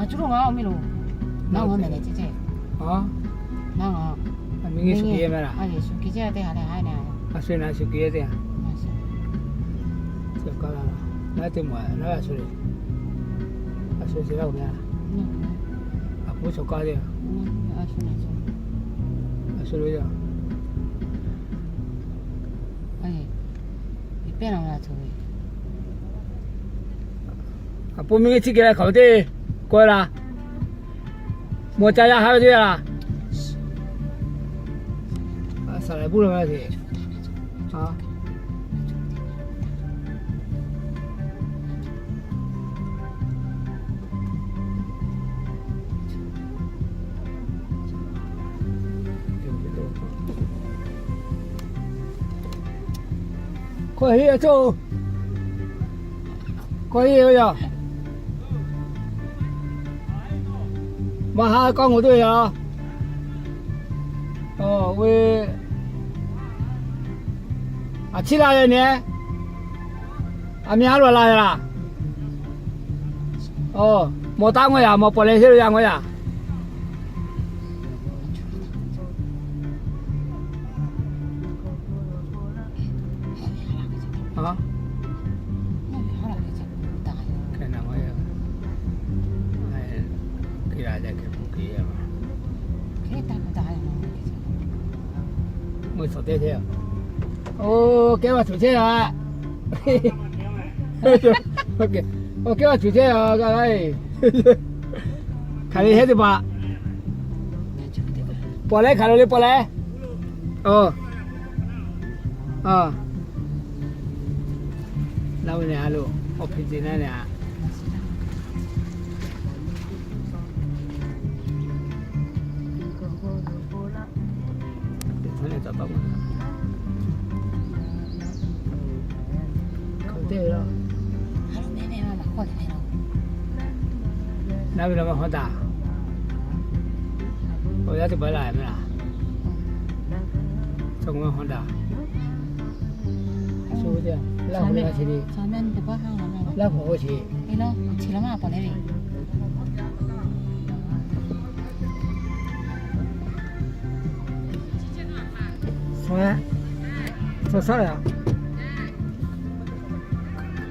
Cuˇ lo ma mi lo. Naˉ ngaˬ mehˍ leh ceh ceh. Naˉ ngaˬ. Miˬ ngi shu kiˬ e mehˍ laˬ. Shu kiˬ ceh teˇ ha leh ha ne. A shu na shu kiˬ e teˇ ha. Naˉ teˇ maˬ naˉ a shu le. A shu ce laˇ o mehˍ laˬ. A puˉ chaw kaˇ teˇ ha. A shu le yaˇ. A puˉ miˬ ngi chi kehˬ leh hk'aˬ ve teˇ kawehˇ laˇ. Mawˬ ca yaˇ haˉ ve teˇ yanˇ laˬ. Saˍ laˍ buˇ la ve teˇ. Kawˇ heˆ a coˇ. Kawˇ heˆ ve yoˬ. Maˇ ha kawˇ ngawˬ tuˬ ve yoˬ. Oˇ ve, a ciˉ laˇ ve ne. A mehˍ a lo laˬ ve laˬ. Oˇ, mawˬ taˍ ngawˇ yaꞈ, mawˬ pawˍ leh heˆ lo yaˇ ngawˇ yaꞈ. Oˇ, kehˉ maˇ tuˬ chehˇ a. Oˇ, kehˉ maˇ tuˬ chehˇ a. Hk'aˬ ve heˆ teˇ hpaˍ. Pawˍ leh hk'aˬ lo le pawˍ leh. Oˇ. Laˇ ve ne a lo, awˬ hpeꞈ ce naˉ ne a. Naˉ ve la ma hawˉ daꞈ. Awˬ yaˇ teˇ hpaˍ la mehˍ laˬ. Chaw k'o ma hawˉ daꞈ. Laˇ hoꞈ le a ce le. Laˇ hoꞈ k'o ce. Suh, suh saˉ le.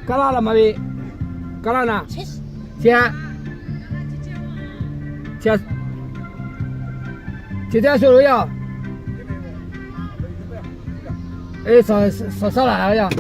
Kaˇ laˇ la ma ve. Kaˇ laˇ na. Chi a, chi a, chi teˇ g'aˇ shu lo yaˇ. Suh saˉ laˬ yaˇ.